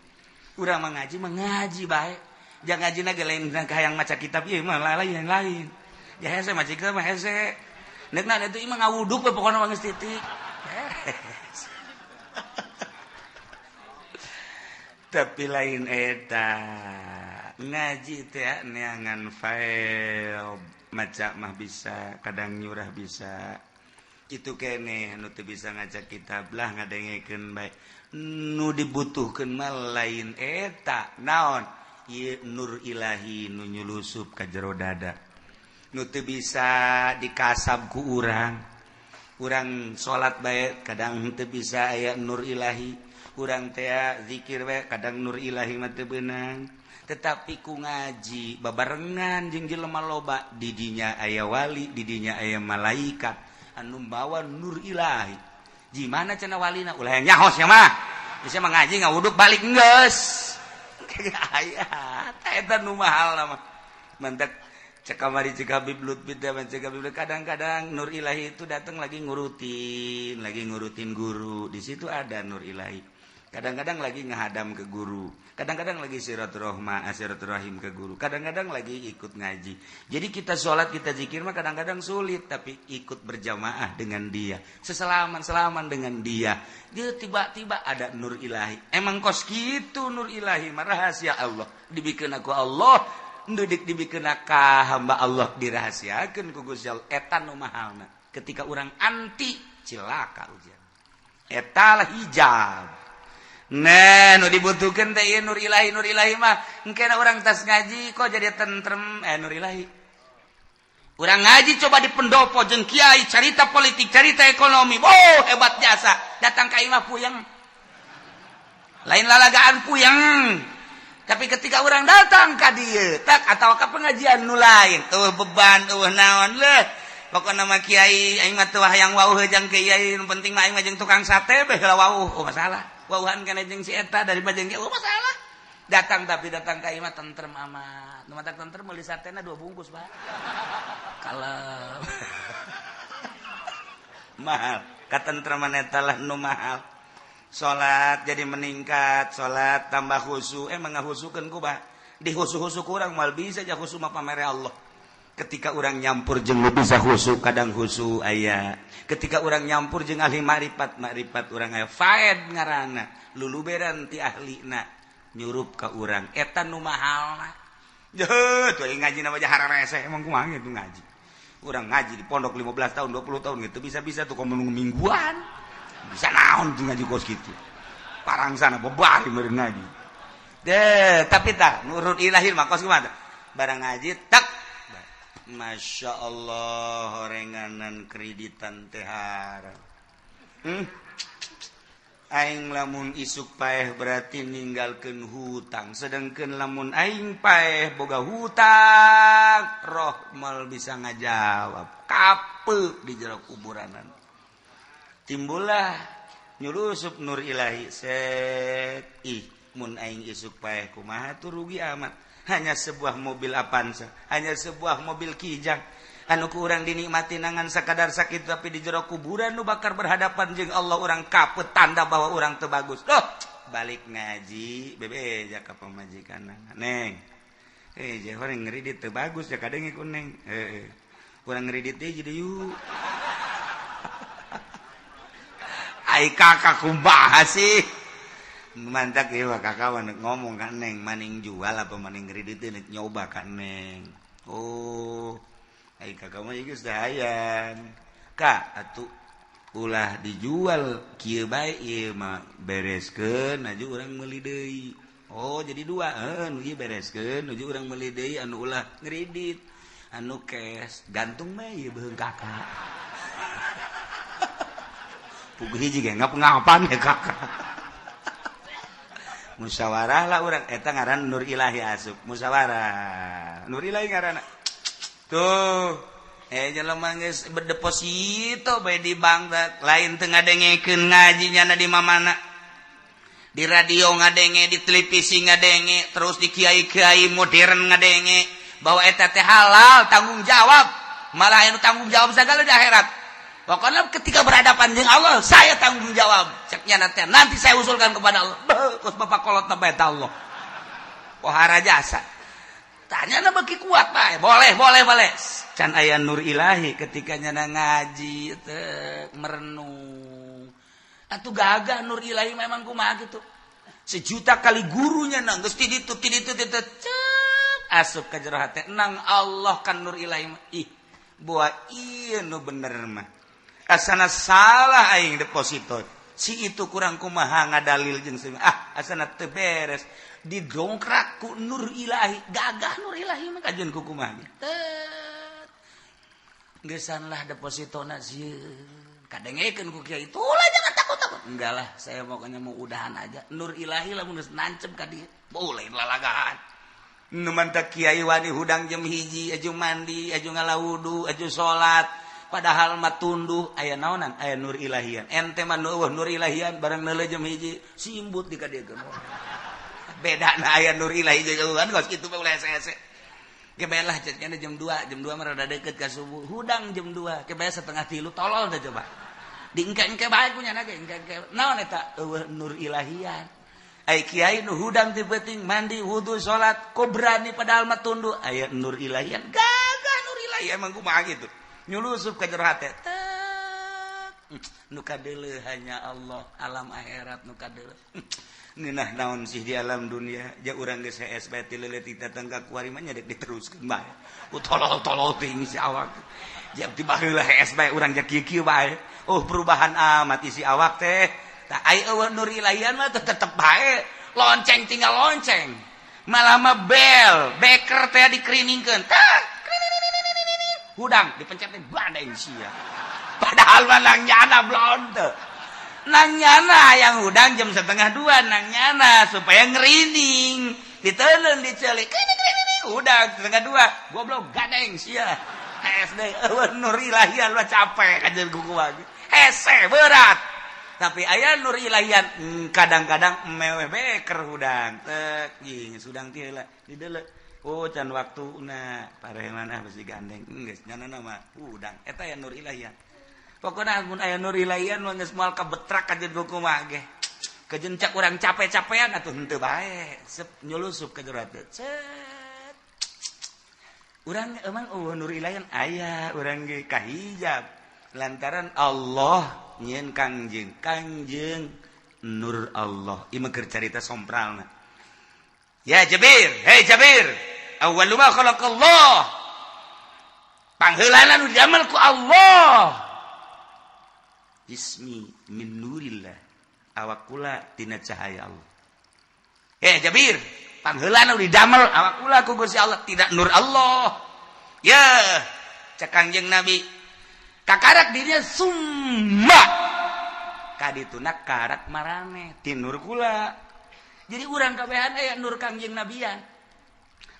Urang mah ngaji mah ngaji bae. Jangan ngajina ge lain hayang maca kitab ieu mah lain-lain. Ya hese maca kitab mah hese. Nek na itu imah ngawuduk we pokona mah geus titik. Tapi lain eta ngaji teh neangan file maca mah bisa, kadang nyurah bisa. Kitu keneh nu teu bisa ngaca kitab lah ngadengekeun bae. Nu dibutuhkeun mah lain eta naon? Ieu nur ilahi nu nyulusup ka jero dada. Nu teu bisa dikasab ku urang. Urang salat bae kadang teu bisa aya nur ilahi. Urang teh zikir bae kadang nur ilahi mah teu beunang. Tetapi ku ngaji babarengan jeung jelema loba, didinya aya wali, didinya aya malaikat anu bawa nur ilahi. Gimana cenah walina? Ulah yang nyahos ya mah. Bisa mah ngaji ngawuduk balik geus. Aya eta nu mahal mah. Mantak cek kamari cek Habib Lutfi teh, cek Habib kadang-kadang nur ilahi itu datang lagi ngurutin guru. Di situ ada nur ilahi. Kadang-kadang lagi ngahadam ke guru, kadang-kadang lagi silaturahma, silaturahim ke guru, kadang-kadang lagi ikut ngaji. Jadi kita sholat, kita zikir mah kadang-kadang sulit, tapi ikut berjamaah dengan dia, seselaman-selaman dengan dia, dia tiba-tiba ada nur ilahi. Emang kos gitu nur ilahi mah rahasia Allah. Dibikin aku Allah, ndudik dibikin ka hamba Allah dirahasiakeun ku Gusti Allah. Eta nu mahalna. Ketika orang anti cilaka ujian. Eta lah hijab. Nah, nu dibutuhkeun teh ieu nur ilahi mah. Engke urang tas ngaji kok jadi tentrem, nur ilahi. Urang ngaji coba di pendopo jeung kiai carita politik, carita ekonomi. Oh, hebat jasa. Datang ka imah puyeng. Lain lalagaan puyeng. Tapi ketika orang datang ka dieu, tak atau ka pengajian nu lain, eueuh beban, eueuh naon leuh. Pokokna mah kiai aing mah teu hayang wauh jeung kiai, nu penting mah aing mah jeung tukang sate beh heula wauh. Oh masalah. Wauhan kana jeung si eta dari jeung oh masalah. Datang tapi datang ka imah tentrem amat. Nu matak tentrem meuli satena 2 bungkus, Pak. Kalem. Mahal. Katentreman eta lah nu mahal. Salat jadi meningkat, salat tambah khusyuk, emang ngahusukeun ku Pak. Di khusyuk-khusyuk kurang mal bisa aja khusyuk mah pamere Allah. Ketika orang nyampur jeung nu bisa khusyuk, kadang khusyuk aya. Ketika orang nyampur jeung ahli makrifat, makrifat urang aya faed ngaranna, luluberan ti ahlina nyurup ka urang eta nu mahalna. Jeuh, tuh ngaji na mah hararese emang kumaha gitu ngaji. Urang ngaji di pondok 15 tahun, 20 tahun gitu bisa-bisa tuh komo mingguan. Bisa naon tuh ngaji kos gitu. Parang sana bebari meureun ngaji. Deh, tapi tah nurut ilahi mah kos kumaha? Barang ngaji tak Masya Allah, horenganan kreditan tehar. Aing lamun isuk paeh berarti ninggalkeun hutang, sedangkan lamun aing paeh boga hutang, roh mal bisa ngajawab kape di jero kuburanan. Timbullah nyulusup nur ilahi set. Ih, mun aing isuk paeh kumaha tuh, rugi amat. Hanya sebuah mobil Avanza, hanya sebuah mobil Kijang anu ku urang dinikmati nangan sakadar sakit, tapi di jero kuburan nu bakal berhadapan jeung Allah urang kapet, tanda bahwa urang teu bagus. Duh, balik ngaji bebe jaka pamajikan, "Neng, eh, jeh urang ngeridit teu bagus ya, kadang ku neng, eh, urang ngeridit teh jadi yuk." Ai kakak kumaha sih? Mantak ieu kakak ngomong kan, "Neng, maning jual apa maning ngeridit, nyoba kan, Neng?" "Oh, ai kakak mah geus hayang, Kak, atuh ulah dijual, kieu bae, ieu mah bereskeun aju urang meuli deui." "Oh, jadi dua, heuh, nu ieu bereskeun nuju urang meuli deui, anu ulah ngeridit, anu cash gantung mah ieu beuheung kakak." Puguh hiji ge ngap-ngapan ya kakak. Musyawarah lah urang, eta ngaran nur ilahi asup musyawarah, nur ilahi ngaranna tuh. Eh, jelema geus berdeposito bae di bank, lain teu ngadengekeun ngajinya na di mamana, di radio ngadenge, di televisi ngadenge, terus di kiai-kiai modern ngadenge bahwa eta teh halal, tanggung jawab, malah anu tanggung jawab segala di akhirat. Pokoknya ketika berhadapan dengan Allah saya tanggung jawab, ceknya nanti, nanti saya usulkan kepada Allah. Kos bapak kolot na Allah pohara jasa tanya na beki kuat bae. Boleh, boleh, boleh. Can aya nur ilahi. Ketika nyana ngaji teh merenung atuh gagah nur ilahi. Memang kumaha gitu, sejuta kali gurunya nang geus ti ditu ti ditu ti asup ka jero hate nang Allah kan nur ilahi. Ih, buah ieu nu bener mah, asana salah aing deposito, si itu kurang kumaha ngadalil jeung ah, asana teu beres. Didongkrak ku nur ilahi, gagah nur ilahi mah kajian ku kumaha. Geusan lah deposito na sieun kadengekeun ku kiai, "Itulah, jangan takut-takut." "Enggak lah, saya pokoknya mau udahan aja." Nur ilahi lah mun geus nancep ka dieu, boleh lalagaan. Nu mantak kiai wani hudang jam 1, aju mandi, aju ngala wudu, aju salat, padahal mah tunduh. Aya naonan? Aya nur ilahian. Ente mah nu nur ilahian, barang neuleuh jam 1 simbut di ka dieu. Beda na aya nur ilahi jauhan kos kitu mah, ulah hese-hese. Kebae lah ceknya jam 2, jam 2 mah rada deket ka subuh. Hudang jam 2, kebae setengah tilu, tolol teh coba. Diengke-engke bae ku nyana ge, engke-engke. Naon eta? Eueuh nur ilahian. Ai kiai nu hudang ti peuting, mandi, wudu, salat, kok berani padahal mah tunduh? Aya nur ilahian. Gagah nur ilahi emang kumaha gitu. Nyulusup ka jero hate. Nu kadeuleuh hanya Allah, alam akhirat nu kadeuleuh. Ngeunah naon sih di alam dunia? Ja urang geus hees bae ti leutik datang ka kuari mah, nya dek diteruskeun bae. Ku tolol-tolol teuing si awak. Ja ti baheula hees bae urang, ja kieu-kieu bae. Oh, perubahan amat isi awak teh. Tah, ai eueuh nur ilahian mah tetep bae. Lonceng tinggal lonceng. Malah mah bel, beker teh dikriningkeun. Tah, hudang dipencet teh badai sia. Padahal mah nang nyana blon teu. Nang nyana yang hudang jam 1.30, nang nyana supaya ngerining ditelen dicelik hudang 1.30, goblok, gadeng sia. SD eueuh nur ilahian mah capek kajeun kuku hese berat, tapi aya nur ilahian kadang-kadang meweh beker hudang tek jeung hudang ti heula dideuleu, oh, can waktuna, pareman ah besi gandeng geus nyana mah hudang. Eta ya nur ilahian. Pokoknya mun aya nur ilahian mah geus moal kabetrak kajeun kumaha ge. Kajeun cak urang capek-capean atuh henteu bae. Sep nyulusup ka jero hate. Cet. Urang emang eueuh nur ilahian? Aya, urang ge kahijab lantaran Allah nyieun Kangjeng, Kangjeng nur Allah. Ieu mah keur carita sompralna. Ya Jabir, hei Jabir, awwalu ma khalaqallah. Pangheulana nu didamel ku Allah. Jismi min nurillah, awak kula tina cahaya Allah. Eh Jabir, pangheulana didamel awak kula ku Gusti Allah tidak nur Allah. Ya, cek Kangjeng Nabi kakarak dirinya summa Kadituna karak maraneh ti nur kula. Jadi urang kabehan aya nur Kangjeng Nabian.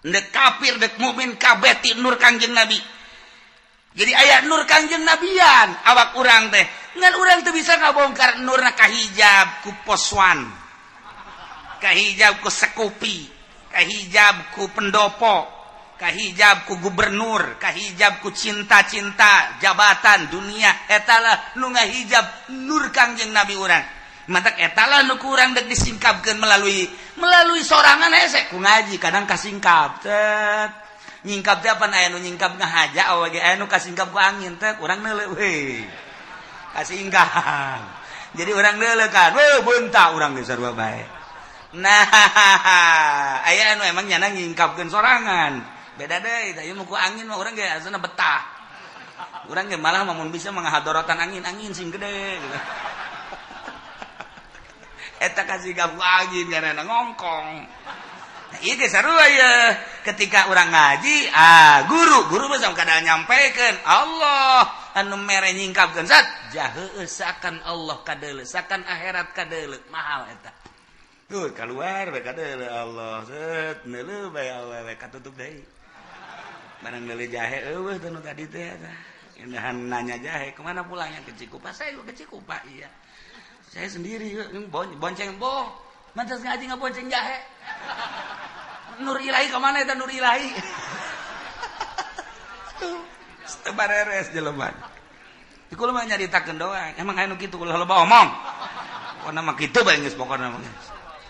Dek kafir dek mukmin kabeh ti nur Kangjeng Nabi. Jadi aya nur Kangjeng Nabian awak urang teh. Ngan urang teu bisa ngabongkar nurna, kahijab ku poswan, kahijab ku sekupi, kahijab ku pendopo, kahijab ku gubernur, kahijab ku cinta-cinta jabatan dunia. Etalah nu ngahijab nur Kangjeng Nabi urang. Matak etalah nu kurang dek disingkapkeun melalui melalui sorangan hese ku ngaji. Kadang kasingkap, cet, nyingkap teh apa? Aya nu nyingkap ngahaja awak ge, aya nu kasingkap ku angin teh, urang neuleuh we kasingkap. Jadi urang neuleuh kan we beunta urang geus sarua bae. Nah, aya anu emang nyana nyingkapkeun sorangan, beda deui. Tah, ieu mah ku angin mah urang ge asana betah. Urang ge malah mun bisa menghadorotan angin, angin sing gede gitu. Eta kasingkap ku angin karena ngongkong. Nah, ieu ge sarua ya. Ketika urang ngaji, ah, guru guru mah kadang nyampaikan Allah anu mere nyingkapkeun zat jahe, seakan Allah kadeuleu, seakan akhirat kadeuleu, mahal eta. Tuh keluar bae kadeuleu Allah, set, neuleuh bae awewe, katutup deui. Barang neuleuh jahe, eueuh teh nu tadi teh eta. Indahan nanya jahe, kemana pulangnya? Ke Cikupa. Saya juga ke Cikupa, iya. Saya sendiri bonceng boh. Mantas ngaji nggak bonceng jahe. Nur Ilahi kemana eta Nur Ilahi? Teu bareres jelema. Iku mah nyaritakeun doang. Emang aya nu kitu, ulah loba omong. Pokona mah kitu bae geus, pokona mah.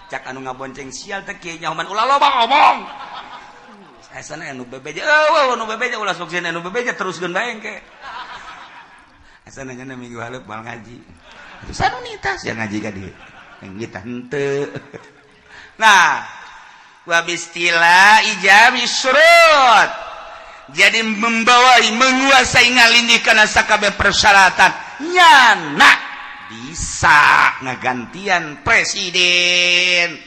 Cak anu ngabonceng, sial teh kieu nyahoman ulah loba omong. Asana anu bebeja, eueuh anu bebeja ulah sok anu bebeja teruskeun bae engke. Asana nya minggu hareup moal ngaji. Sanunitas ya ngaji ka dieu. Yang kita henteu. Nah, wa bistila ijabi syurut. Jadi membawai, menguasai, ngalindih kana sakabeh persyaratan, nyana bisa ngagantian presiden.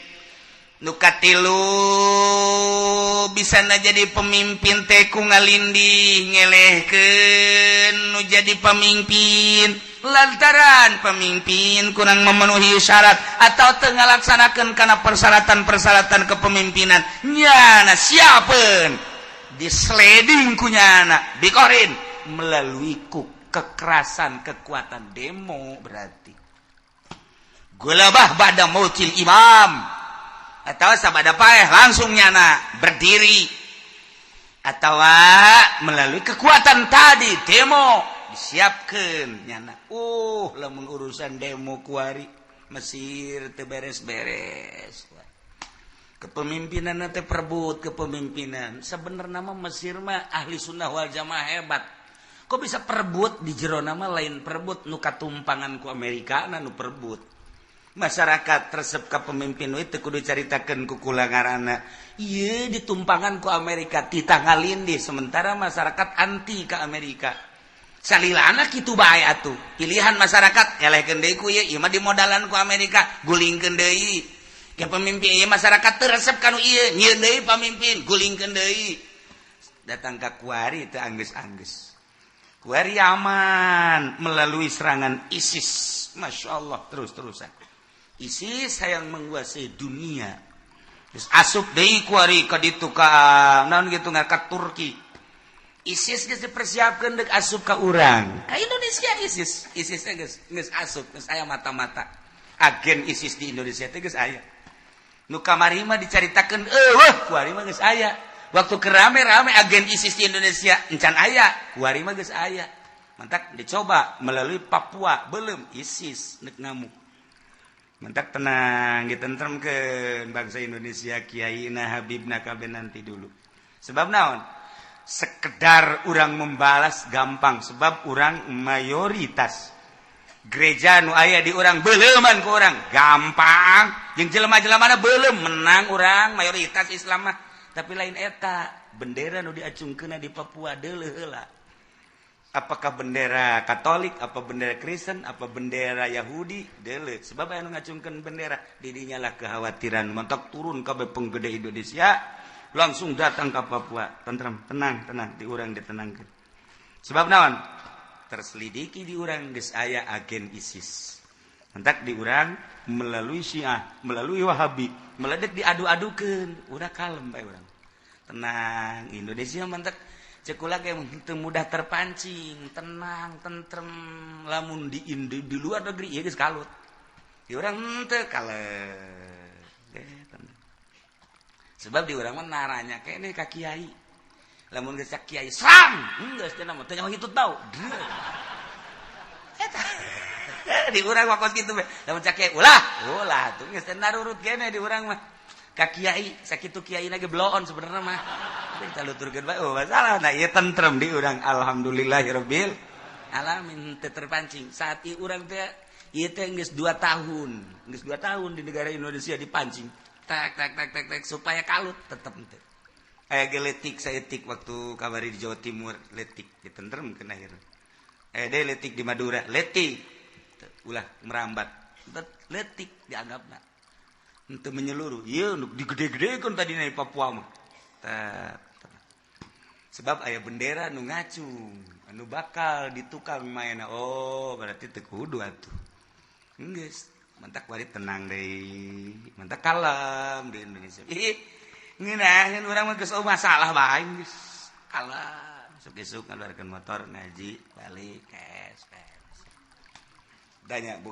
Nu katilu, bisa na jadi pemimpin teh ku ngalindih ngelehkeun nu jadi pemimpin lantaran pemimpin kurang memenuhi syarat atau teu ngalaksanakeun kana persyaratan-persyaratan kepemimpinan. Nyana siapeun disleding ku nyana bikorin melalui ku kekerasan, kekuatan demo. Berarti gulabah ba'da mautil imam atau sabada paeh langsung nyana berdiri atau melalui kekuatan tadi demo disiapkan nyana. Lamun urusan demo kuari Mesir teu beres-beres kepemimpinan teh, perebut kepemimpinan. Sebenarnya mah Mesir mah ahli sunnah wal jamaah hebat, kok bisa perebut di jero nama? Lain perebut nu katumpangan ku Amerika, nu perebut masyarakat resep ka pemimpin itu. Kudu caritakeun ku kula ngaranna ieu ditumpangan ku Amerika, titah ngalindih, sementara masyarakat anti ke Amerika. Salilana kitu bae atuh, pilihan masyarakat elehkeun deui ku ieu, ieu mah dimodalan ku Amerika, gulingkeun deui ke pemimpin ieu. Masyarakat teu resep kanu ieu, nyieun deui pamimpin, gulingkeun deui. Datang ka kuari teu anggeus-anggeus. Kuari aman melalui serangan ISIS. Masya Allah, terus-terusan ISIS yang menguasai dunia. Terus asup deui kuari ka ditu, ka naon gitu, ka Turki. ISIS geus dipersiapkeun deuk asup ka urang, ka Indonesia. ISIS ISIS teh geus geus asup, geus aya mata-mata agen ISIS di Indonesia teh geus aya. Nu kamari mah dicaritakeun eueuh, kuari mah geus aya. Waktu kerame-rame agen ISIS di Indonesia encan aya, kuari mah geus aya. Mantak dicoba melalui Papua, belum ISIS nek ngamuk. Mantak tenang, ditentremkeun bangsa Indonesia, kiai na, habibna, kabeh nanti dulu. Sebab naon? Sekedar orang membalas gampang, sebab orang mayoritas. Gereja nu aya di urang beleuman ku urang gampang, jeung jelema-jelema mana belum menang, urang mayoritas Islam mah. Tapi lain eta bendera nu diacungkeun di Papua, deuleuh heula. Apakah bendera Katolik, apa bendera Kristen, apa bendera Yahudi, deuleuh. Sebab anu ngacungkeun bendera didinya lah kekhawatiran. Mantak turun kabeh penggede Indonesia langsung datang ke Papua. Tentrem, tenang, tenang, di urang ditenangkan. Sebab naon? Terselidiki di urang geus aya agen ISIS. Entak di urang melalui Syiah, melalui Wahabi, meledek diadu-adukeun, udah kalem bae urang. Tenang, Indonesia mantak cek kula ge teu mudah terpancing, tenang, tentrem. Lamun di luar negeri ieu geus kalut. Di urang henteu, kalem. Tenang. Sebab di urang mah naranya kene ka kiai. Lamun geus cak kiai serang, geus cenah mah teu nyaho hitut bau. Eta. Di urang mah kos kitu we. Lamun cak kiai ulah, ulah tuh geus teh narurut kene di urang mah. Ka kiai, sakitu kiai ge bloon sebenarnya mah. Kita luturkeun bae, oh masalah. Nah, ieu tentrem di urang, alhamdulillahirabbil alamin, teu terpancing. Saat ieu urang teh ieu teh geus 2 tahun, geus 2 tahun di negara Indonesia dipancing. Tak tak tak tak tak supaya kalut tetep teu. Aya ge letik saeutik waktu kabari di Jawa Timur, letik ditentremkeun akhirna. Aya deui letik di Madura, letik. Ulah merambat. Letik dianggapna. Henteu menyeluruh. Ieu nu digede-gedekeun tadi di Papua mah. Sebab aya bendera nu ngacung, anu bakal ditukang mainna. Oh, berarti teu kudu atuh. Geus, mantak wari tenang deui, mantak kalem di Indonesia. Ih, ngeunaheun urang mah geus masalah bae geus. Kalem, isuk-isuk ngaluarkeun motor ngaji, balik, kes, kes. Tanya.